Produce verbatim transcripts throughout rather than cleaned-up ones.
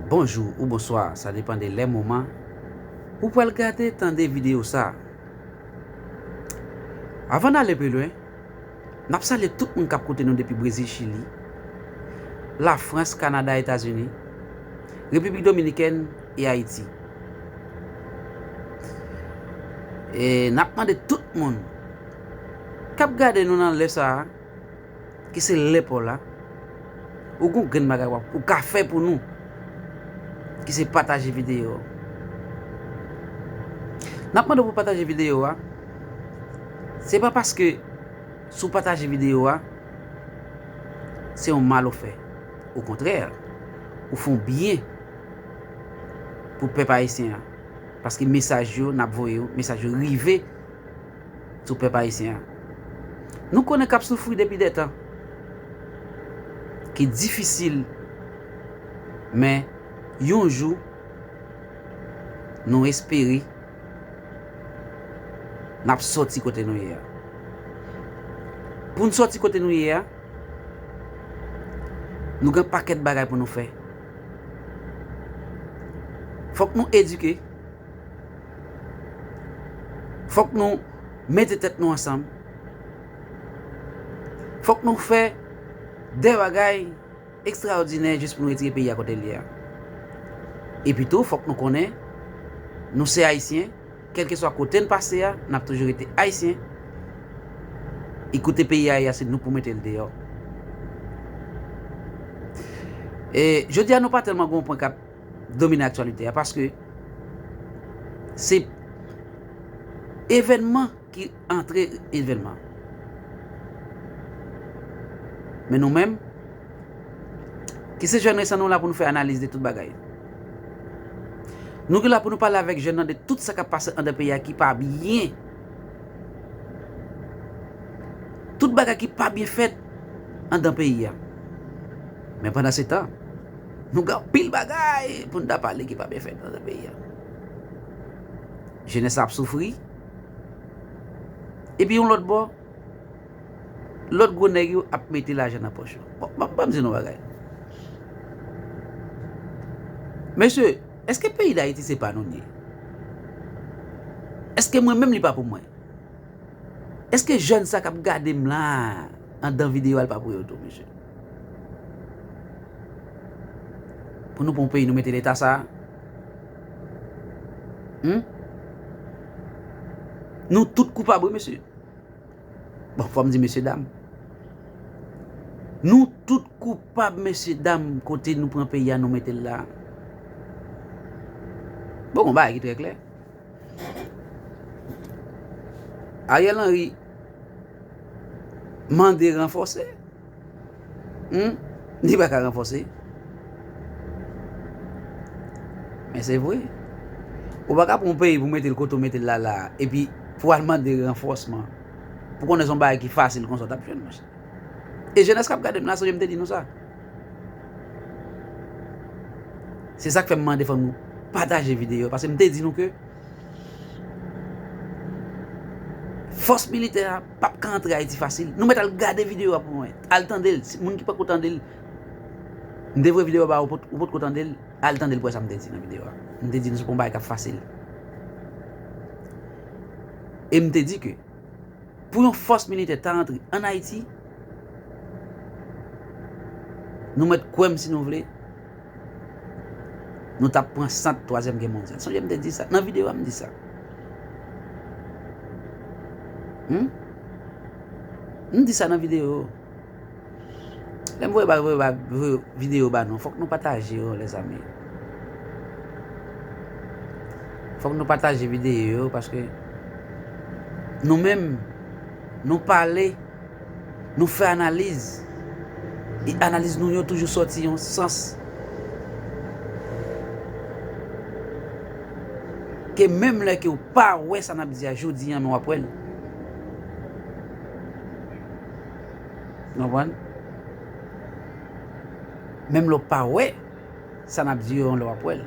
Bonjou ou bonswa, sa depann de lè, moman ou pral gade, tande videyo sa. Avan n ale pi lwen, n ap salye tout moun k ap koute nou depi Brezil, Chili, Lafrans, Kanada, Etazini, Repiblik Dominikèn e Ayiti. E n ap mande tout moun k ap gade nou nan lè sa a, ki se lè pa w la, ou gon grenn bagay w ap, ou ka fè pou nou, ki se pataje videyo. N ap mande w pou pataje videyo a. Se pa paske si w pataje videyo a, se yon mal ou fè. Okontrè, ou fè yon byen pou pèp ayisyen an. Paske mesaj yo n ap voye yo, mesaj yo rive sou pèp ayisyen an. Nou konnen k ap soufri depi dètan, ki difisil, men yon jou, nou espere n ap sòti kote nou ye a. Pou n sòti kote nou ye a, nou gen pakèt bagay pou nou fè. Fòk nou edike. Fòk nou mete tèt nou ansanm. Fòk nou fè de bagay ekstraòdinè jis pou nou retire peyi a kote l ye a. Epi tou, fòk nou konnen, nou se Ayisyen, kèlkeswa kote n pase a, n ap toujou rete Ayisyen. E kote peyi a ye a, se nou pou mete l deyò. E jodi a, nou pa tèlman gen yon pwen k ap domine aktyalite a, paske se evènman ki antre evènman. Men nou menm, ki se jèn resan, nou la pou nou fè analiz de tout bagay. Nou ki la pou nou pale avèk jèn nan de tout sa k ap pase anndan peyi a ki pa byen. Tout bagay ki pa byen fèt anndan peyi a. Men pandan se tan, nou gen anpil bagay pou n ta pale ki pa byen fèt anndan peyi a. Jenès la ap soufri. Epi yon lòt bò, lòt gwo nèg yo ap mete lajan nan pòch yo. Bon, ban, ban m di nou yon bagay. Mesye, èske peyi Dayiti se pa nou l ye? Èske mwen menm li pa pou mwen? Èske jèn sa k ap gade m la, anndan videyo a, l pa pou yo tou, mesye? Pou nou pran yon peyi, nou mete leta sa a? Hmm? Nou tout koupab, wi, mesye. Bon, fò m di mesye dam. Nou tout koupab, mesye dam, kote nou pran peyi a, nou mete l la. Bon, yon bagay ki trè klè. Ariel Henry mande ranfòse. Hmm? Li pa ka ranfòse. Men se vre. Ou pa ka pran yon peyi pou mete l kote w mete l la, la, epi pou al mande ranfòsman. Pou konnen se yon bagay ki fasil konsa w t ap jwenn, monchè. E jenès k ap gade m la, sonje m te di nou sa. Se sa k fè m mande fò nou pataje videyo, paske m te di nou ke fòs militè a p ap ka antre Ayiti fasil. Nou mèt al gade videyo a pou mwen. Al tande l. Si moun ki poko tande l, m te voye videyo a ba ou, ou pot, ou potko tande l. Al tande l pou wè sa m te di nan videyo a. M te di nou se pa yon bagay k ap fasil. E m te di ke pou yon fòs militè ta antre ann Ayiti, nou mèt kwè m si nou vle, nou t ap pran sant twazyèm gè mondyal. Sonje m te di sa. Nan videyo a, m di sa. Hmm? M di sa nan videyo. Lè m voye ba, voye ba, voye videyo ba nou, fòk nou pataje yo, lèzanmi. Fòk nou pataje videyo yo, paske nou menm, nou pale, nou fè analiz. E analiz nou yo toujou sòti yon sans. Ke menm lè ke w pa wè sa n ap di a jodi a, men w ap wè l. Konprann? Menm lè w pa wè sa n ap di yo, yon lè w ap wè l.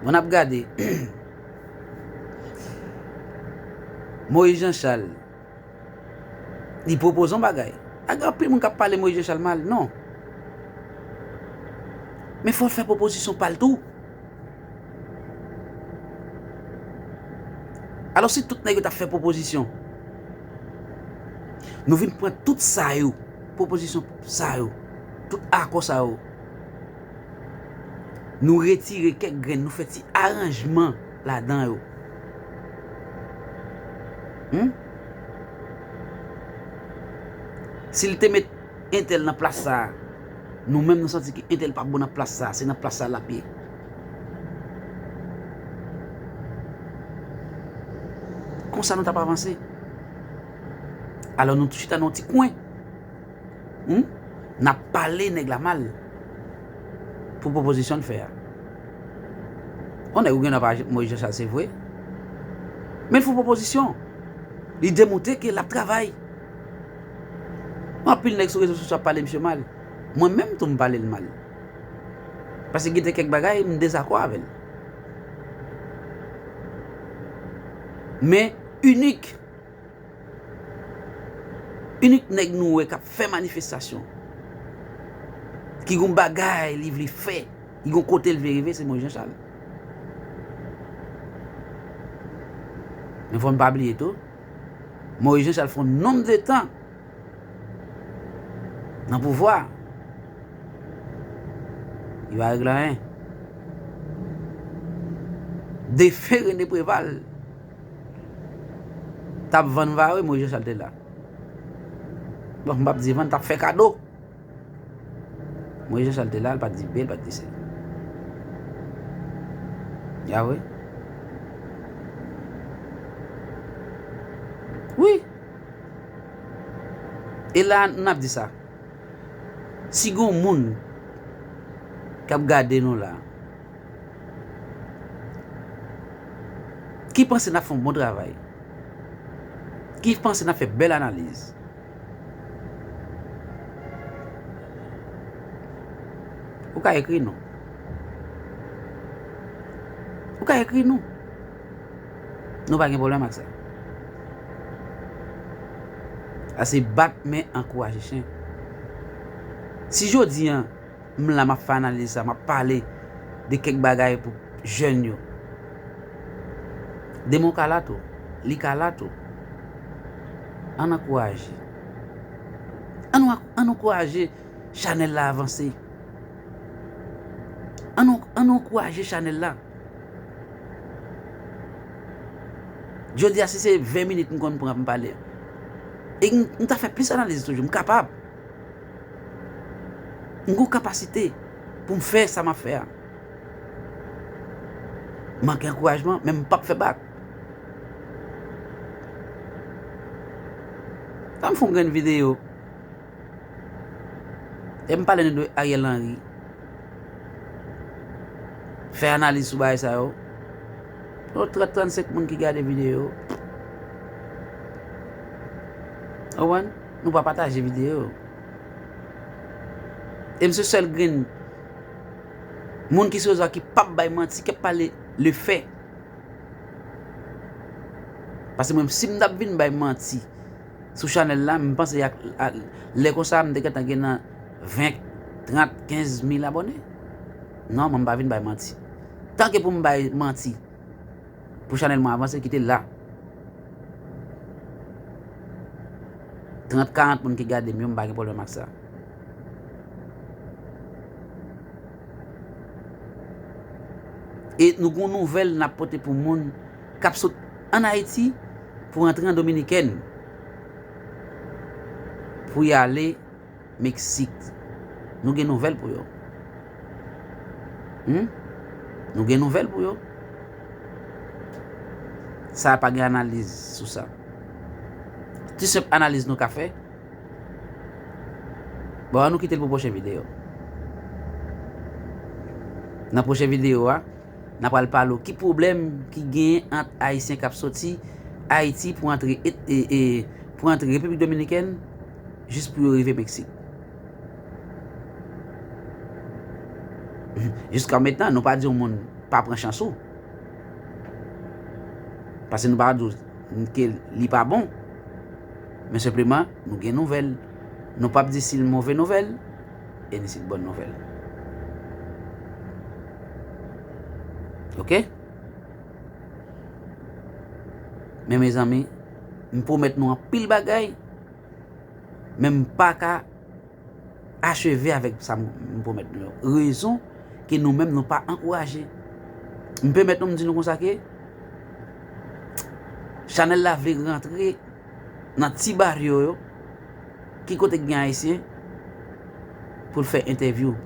Bon, n ap gade. Moïse Jean Charles, li pwopoze yon bagay. A, gen anpil moun k ap pale Moïse Jean Charles mal. Non. Men fò l fè pwopozisyon pa l tou. Alò, si tout nèg yo t ap fè pwopozisyon, nou vin pran tout sa yo, pwopozisyon sa yo, tout akò sa yo, nou retire kèk grenn, nou fè ti aranjman ladan yo. Hmm? Si l te met entèl nan plas sa a, nou menm nou santi ke entèl pa bon nan plas sa a, se nan plas sa a l ap ye. Konsa nou t ap avanse. Alò nou chita nan yon ti kwen. Hmm? N ap pale nèg la mal pou pwopozisyon l fè a. On nèg ou gen nan pa Moïse Jean Charles, se vre. Men l fè pwopozisyon. Li demontre ke l ap travay. Anpil nèg sou rezo sosyo ap pale misye mal. Mwen menm tou m pale l mal. Paske gen de kèk bagay m dezakò avè l. Men inik, inik nèg nou wè k ap fè manifestasyon, ki gon bagay li vle fè, ki gon kote l vle rive, se Moïse Jean Charles. Men fò n pa bliye tou, Moïse Jean Charles fè yon nonb de tan nan pouvwa, li pa regle anyen. Defen René Préval t ap vann vare, Moïse Jean Charles te la. Bon, m p ap di vann, t ap fè kado. Moïse Jean Charles te la, l pa t di B, l pa t di C. Ya wi. Wi. E la, n ap di sa. Si gon moun k ap gade nou la, ki panse n ap fè yon bon travay, ki panse n ap fè bèl analiz, ou ka ekri nou. Ou ka ekri nou. Nou pa gen pwoblèm ak sa. Sa se bat men ankouraje chen. Si jodi a, m la, m ap fè analiz sa, m ap pale de kèk bagay pou jèn yo. Demen w ka la tou, li ka la tou. Ann ankouraje. Ann, ann ankouraje chanèl la avanse. Ann, ann ankouraje chanèl la. Jodi a, si se ven minit m konn pran pou m pale, e m, m ta fè plis analiz toujou, m kapab. M gon kapasite pou m fè sa m ap fè a. Manke ankourajman, men m p ap fè bak. Tan m fè yon grenn videyo, e m pale nou de Ariel Henry. Fè analiz sou bagay sa yo. Yon trant, trannsenk moun ki gade videyo. Ou konprann? Nou pa pataje videyo. E m se sèl grenn moun ki sou rezo a ki p ap bay manti, k ap pale le fè. Paske mwen, si m t ap vin bay manti sou chanèl la, m panse ak, ak, lè konsa, m te gentan gen nan ven, trant, kenz mil abòne. Non, mwen, m pa vin bay manti. Tanke pou m bay manti, pou chanèl mwen avanse, kite l la. Trant, karant moun ki gade m yo, m pa gen pwoblèm ak sa. E nou gon nouvèl n ap pote pou moun k ap sot ann Ayiti pou antre an Dominikèn, pou y ale Meksik. Nou gen nouvèl pou yo. Hmm? Nou gen nouvèl pou yo. Sa pa gen analiz sou sa. Ti senp analiz nou ka fè. Bon, ann nou kite l pou pwochen videyo. Nan pwochen videyo a, n a pral pale w ki pwoblèm ki genyen ant Ayisyen k ap soti Ayiti pou antre, e, e, e, pou antre Repiblik Dominikèn jis pou yo rive Meksik. Jiska mentnan, nou pa di yon moun pa pran chans ou. Paske nou pa di w ke li pa bon. Men senpleman, nou gen nouvèl. Nou p ap di si l move nouvèl, e ni si l bòn nouvèl. Ok? Men mezanmi, m pwomèt nou anpil bagay, men m pa ka acheve avèk sa m, m pwomèt nou yo. Rezon ke nou menm nou pa ankouraje. M pèmèt nou, m di nou konsa ke chanèl la vle rantre nan ti baryo yo, ki kote k gen ayisyen, pou l fè entèvyou.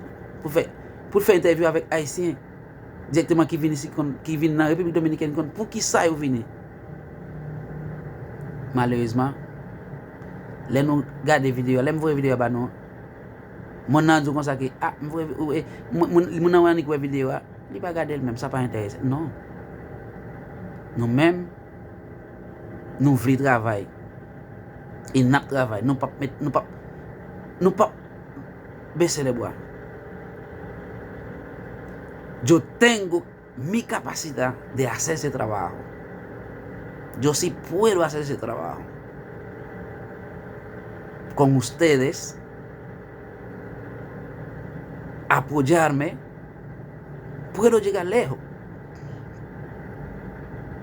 Pou fè, pou l fè entèvyou avèk ayisyen dirèkteman ki vin isit, konn, ki vin nan Repiblik Dominikèn, konn poukisa yo vini. Malerezman, lè nou gade videyo a, lè m voye videyo a ba nou, moun nan di w konsa ke, a, m voye, ou, e, moun, moun, moun nan wè annik wè videyo a, li pa gade l menm, sa pa enterese l. Non. Nou menm, nou vle travay. E n ap travay. Nou p ap met, nou p ap, nou p ap baisser les bras. Yo tengo mi capacidad de hacer ese trabajo. Yo sí puedo hacer ese trabajo. Con ustedes, apoyarme, puedo llegar lejos.